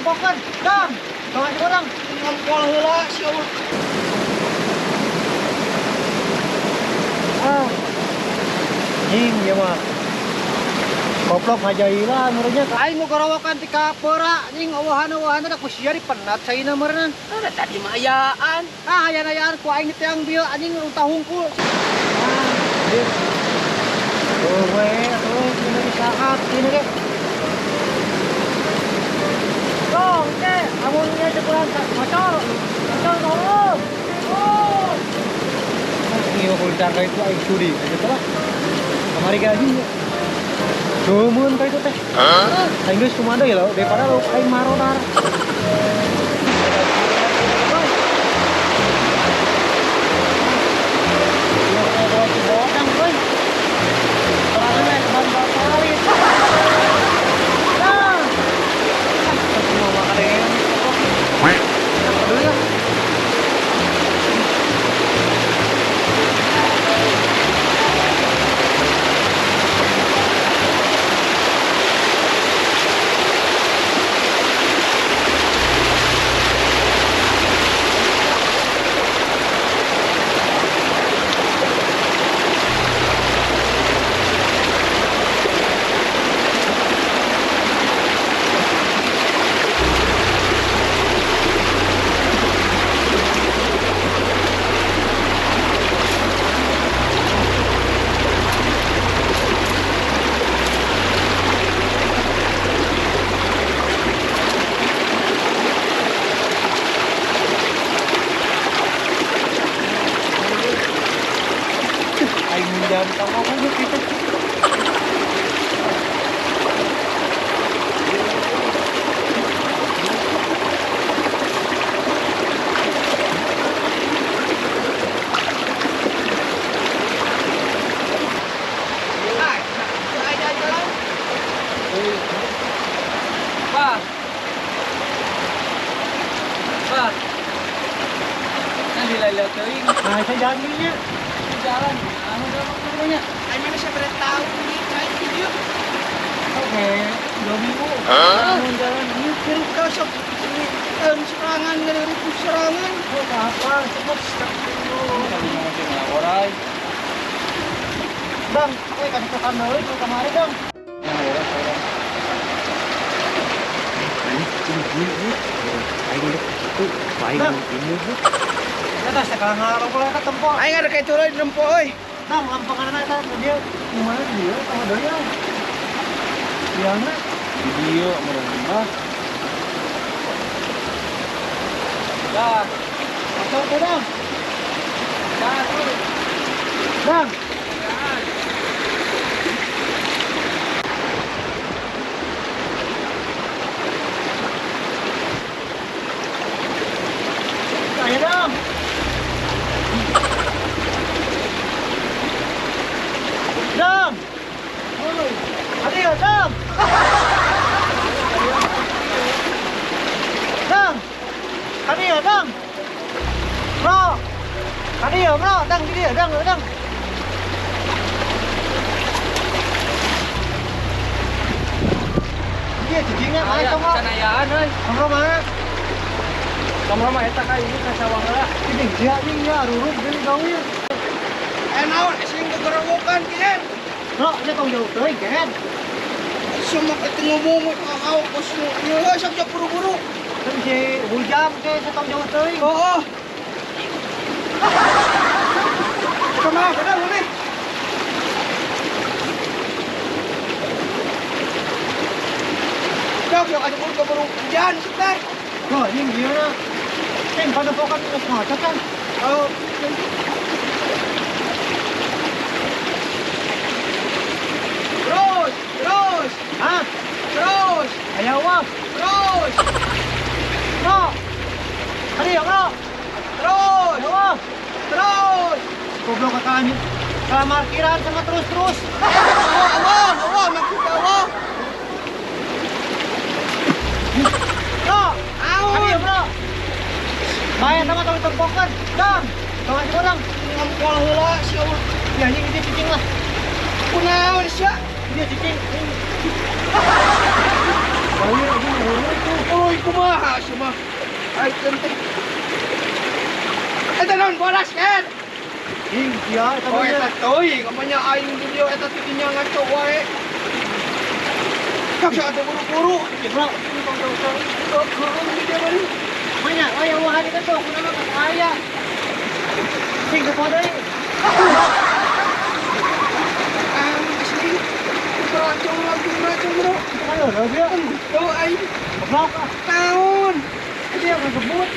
tempokeun. Dang, tong ngasih urang. Ngompol heula sia mah. Ah. Jing ieu mah. Koplok ngajailan meureunnya. Aing mau garawakan ti kapera anjing awahan-awahan da ku sia dipenat caina meureunna. Ada tadi mah ayaan. Ah, aya-ayaan ku aing diteang bieu anjing runtah hungkul. Ah, anjir. Oh, we, atuh ini di saat ini ge. Dong, ke, amun ieu cepulan motor. Motor tolong. Oh. Ieu kulitar ka itu aing sudi gitu lah. Kamari ge anjing. Cuman ka itu teh. Aing geus kumaha deui lo, daripada lo aing marodar. Aing minjam kamu aku gitu. Hai, aya jalan. Pak. Pak. Kan dilala teuing. Nah, saya jalan dulunya. Jalan. Anu udah maksudnya. Aing mana sabaraha tahun di cai video. Oke, 2 minggu. Anu jalan Mikir ka sok ini serangan ngaripu serangan. Oh, apa? Cepet. Kali mau sih ngaorai. Bang, kasih tekan deui ke kamari, Bang. Aing ini. Ya tas teh ngarong eta tempo. Aing ada kayak turun nempo euy. Nah, lampangan eta dia kumaha dia sama deui ya. Diana Video meureun mah. Dah, masuk teh, Bang. dah tuh. Bang. Ayo dong. Dong. Ayo dong. Dong. Ayo dong. Bro. Ayo bro, dang di dia, dang, dang. Dia cicingnya mana Aya, congok? can ayaan euy. Congok mana? Congok mah eta ka ini ka sawah heula. Ini dia nih ya, ruruk deui gawe. Eh naon sing gegerowokan kieu. Bro, nya tong jauh teuing kan. Semua itu ngomong kau kos ieu sok sok buru-buru. Kan si hujam ke saya tong jauh teuing. Oh. Kumaha kada boleh. Sok sok ada buru keburu hujan sebentar. Bro, ini gimana? Ceng, pada pokan terus ngocok kan? Oh, terus, terus, Hah? terus, Ayo, wah. terus, Bro. Ayo, bro. terus, Ayo, wah. terus. Goblok ke kami. Kalau parkiran sama terus-terus. Allah, Allah, Allah, maksud Allah. Bro, Aun. ayo, bro. Main sama tong tempokan. Dong. Tong ngasih orang. Ngompol heula sia mah. Ya, ini dia cicing lah. Kunaon sia? Dia cicing. Ayo, aduh, itu. Uy, kumaha siya mah. Ay, tante. Eta naon bolas kan? Ing, iya, eta Oh, mah. eta teuing, apanya aing di dieu eta teh nya ngaco wae. Kak atuh buru-buru. Bro, Heeh, di dieu mah. banyak, aya wah hari kan tuh, kunaon mah aya. Sing kepo deui. Ah, asli. Meracung lagi, meracung bro. Ayo, lho dia. Tuh, aing Goblok ah. tahun. Itu yang ngebut.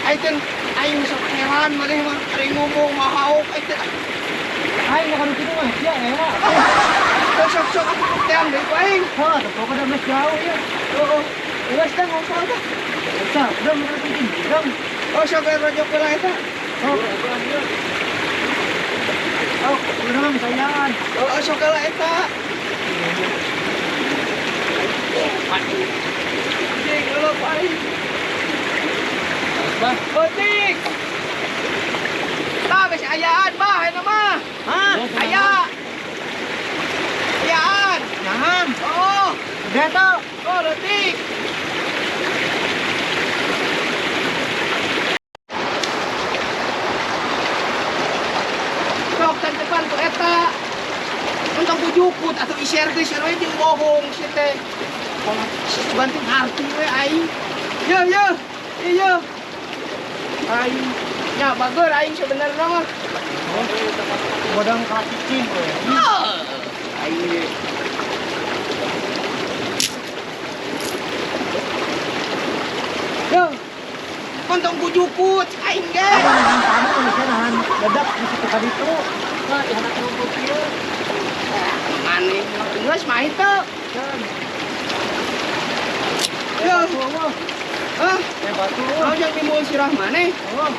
Aing teh aing sok heran maneh mah ari ngomong mahauk aing teh. Aing makan kitu mah sia ewa. Teu sok-sok aku buktian deui ku aing. Hah, tuh pokoknya udah jauh ya. Heeh. Geus teh ngobrol teh. Bisa, udah mau penting. Dong. Oh, sok we rojok heula eta. Oh, oh, udah mah sayaan. Oh, sok heula eta. Anjing, heula aing. Bah, Beutik. Tah geus ayaan bah ayeuna mah. Hah? Aya. Ayaan. Jangan. Oh, Udah tuh. oh leutik. Sok tantepan ku eta. Entong ku jukut atau iser geus we jeung bohong si teh. Kolot banting arti we aing. Yo yo. Iya. Aing nya bager aing sebenarnya mah. Bodang kaki cing. Aing ge. Yo. Kontong ku jukut aing ge. Nahan kamu bisa nahan ledak di situ tadi itu. Nah, di anak rumput ieu. Maneh geus mah itu. Kan. Yo. Oh, Hah? eh batu. Mau yang timbul sirah maneh? Oh.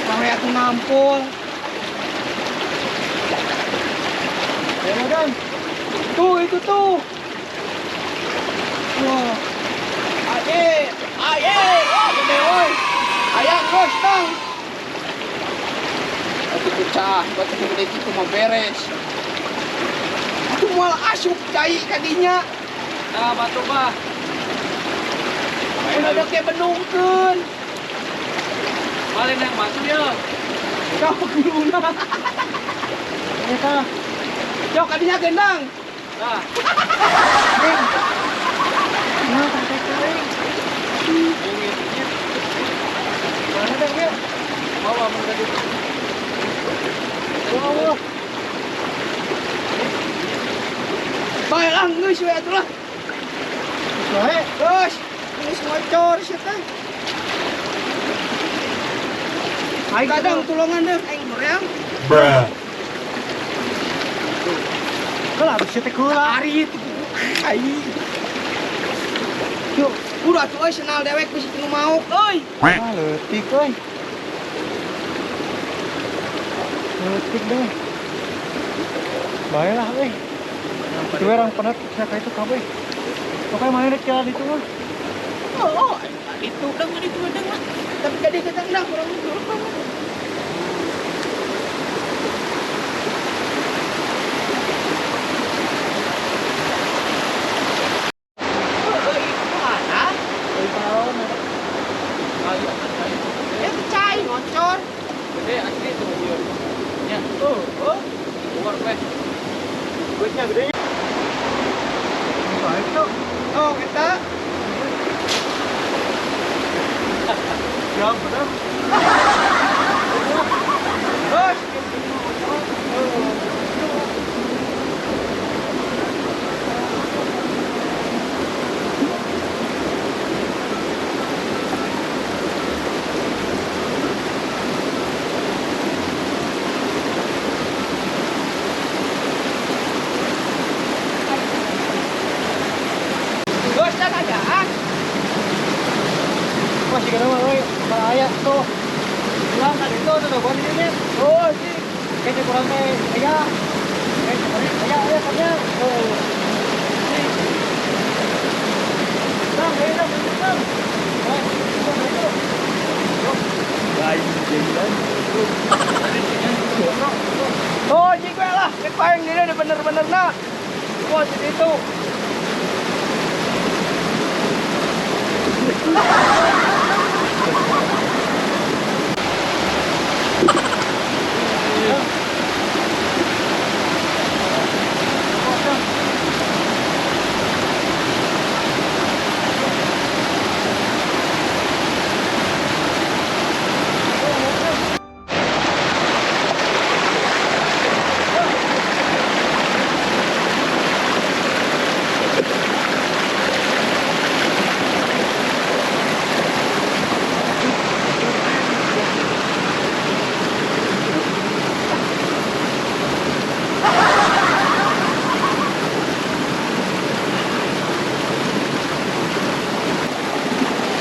Sampai aku nampol. Ya udah. Tuh itu tuh. Wah. Aye, aye, oh gede oi. Ayah geus tang. Atuh pecah, batu gede kitu mah beres. Atuh moal asup cai kadinya. nah batu bah. Udah ada kayak bendungkeun. Malin yang batu ya. Kau guluna. Eta. Yo kadinya gendang. Nah, Nah, sampai kering. ini Mana dah dia? bawa mun tadi. Oh, Bae lah geus we atuh lah. wae. Geus, geus ngocor sia teh. Aing Kadang tulungan deh aing hoream. Bruh. Kalau habis teh kula. Ari itu aing. Yuk. Udah tuh euy senal dewek bisi teu mauk euy. Ah, leutik euy. Leutik deh. Bae lah euy. Itu orang penat siapa itu kabeh. Pokoknya mana rek jalan itu mah. Oh, oh, itu deng itu deng lah. Tapi kadi kita endang kurang itu. Oh, itu mana? Euy taon eta. Ya cai ngocor. Gede asli itu dia. Ya, Oh, oh. keluar weh. Duitnya gede. Baik tuh. Oh, kita Ya, bener. Bos. Bos, dan adaan. Masih kena mah euy, bahaya tuh. Pulang kan itu tuh gua di sini. Oh, sih. Kayaknya kurang teh aya. Kayaknya kurang aya aya aya. Oh. Bang, ayo dong, bang. Eh, bang, ayo. Lain jadi lain. Bos di situ.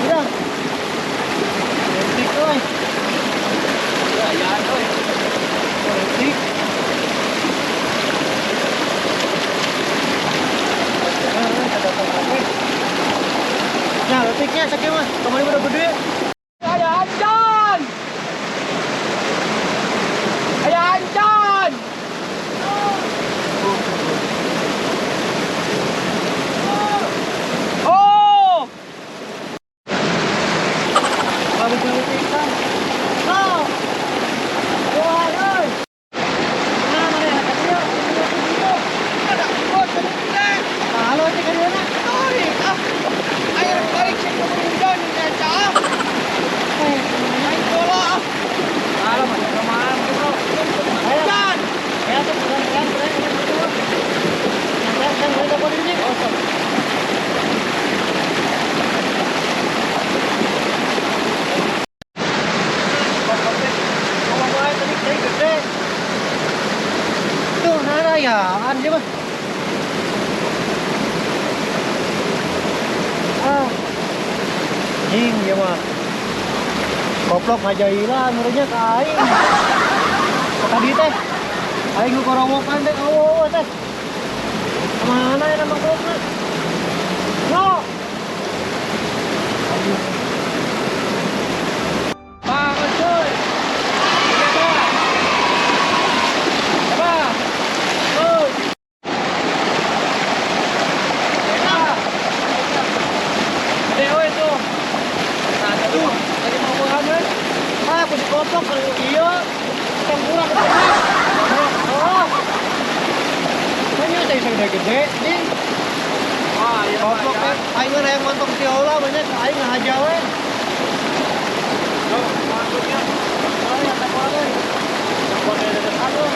Udah. Letik euy. Ayaan euy. Letik. Nah, letiknya sakieu mah. Kamari udah gede. Aya ancan. Aya ancan. Oh. Bagus letik kan. Oh. Wah, euy. Nah, mana yang kecil? Itu. Ada bos teh. Nah, halo teh ka dieu. Tarik ah. Air balik sing hujan caca ah. Main bola ah. Malam mah kemana bro? Hujan. Ya, tuh bukan kan, kan, kan, kan, kan, ini. Oh, sok. Ngomong wae tadi cai gede. Tuh, narayaan dia mah. Ah. Jing dia mah. Koplok ngajailan meureunnya ka aing. Tadi teh aing nu korowokan teh eueuh teh. Kemana ya nama koplokna? No. Bangun cuy. Coba. Coba. Cuy. Coba. Gede euy tuh. Nah, tuh lagi mau bukan euy. Ah, ku si koplok kalau ieu tempura ke tengah. Oh. Banyak teh gede-gede, jing. Wah, iya Koplok teh aing mah hayang mantong ti heula banyak aing ngahaja we. Tuh, masuknya. Oh, ya tempura teh. Tempura dari dekat tuh.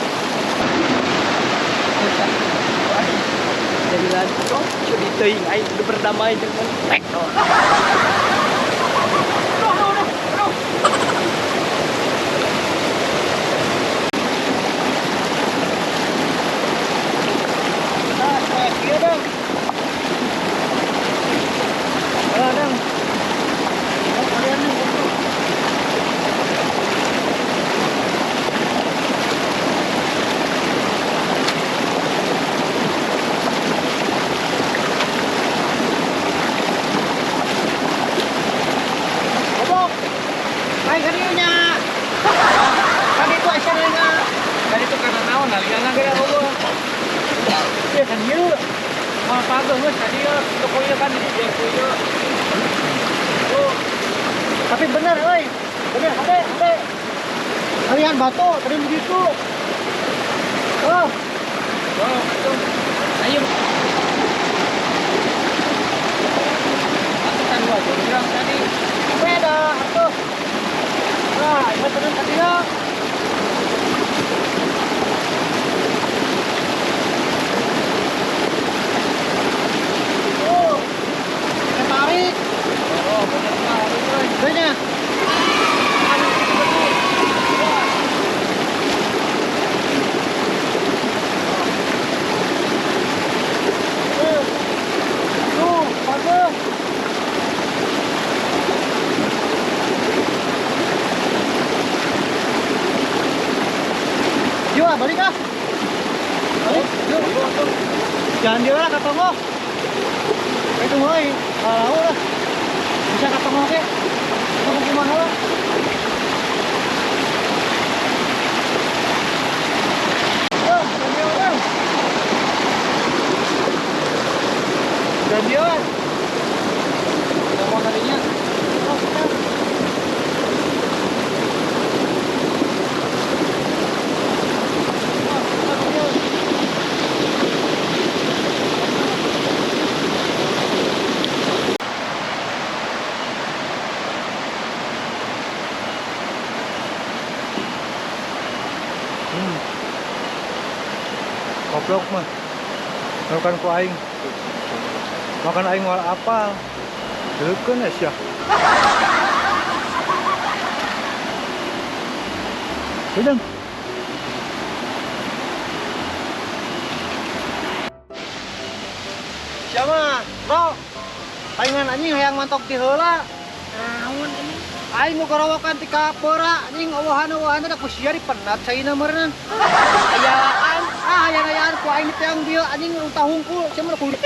Jadi lanjut, jadi teuing aing kudu berdamai dengan tek. Aduh, aduh, aduh, aduh. Nah, kayak kieu dong. Ayo, dong. Oh, kalian nih, bro. Goblok. Aing ka dieu nya. Tadi itu aing nya. Tadi tuh karena naon alianna ge eueuh. Ieu kan ieu. Wah, pageuh geus tadi ya, toko ieu kan di dieu ku ieu. Tuh, Tapi bener euy. Bener, hade, hade. Kalian batu tadi begitu. Oh, oh, atuh. Ayo. Atuh kan dua jurang tadi. Beda atuh. Nah, ini bener tadi ya. Oh, kita tarik. Oh, bener mah harus euy. Kayaknya. Tuh, bagus. Yuk, ah, balik ah. Balik, yuk. Jangan dia lah ketemu. Itu euy, kalau lah. Bisa ketemu ke. Ketemu kumaha lah. Oh, dia orang. Gantian. Ngomong tadinya. Oh, siap. Goblok mah. Makan ku aing. Makan aing moal apal. Deukeun ya sia. Udah. Siapa? Bro. Palingan anjing hayang mantok ti heula. Naon ini? Aing mau gorowokan ti kapera anjing eueuhan-eueuhan da ku sia dipenat caina meureun. Ayaan. Ah, hayang-hayaan ku aing teang dieu anjing runtah hungkul sia mah kudu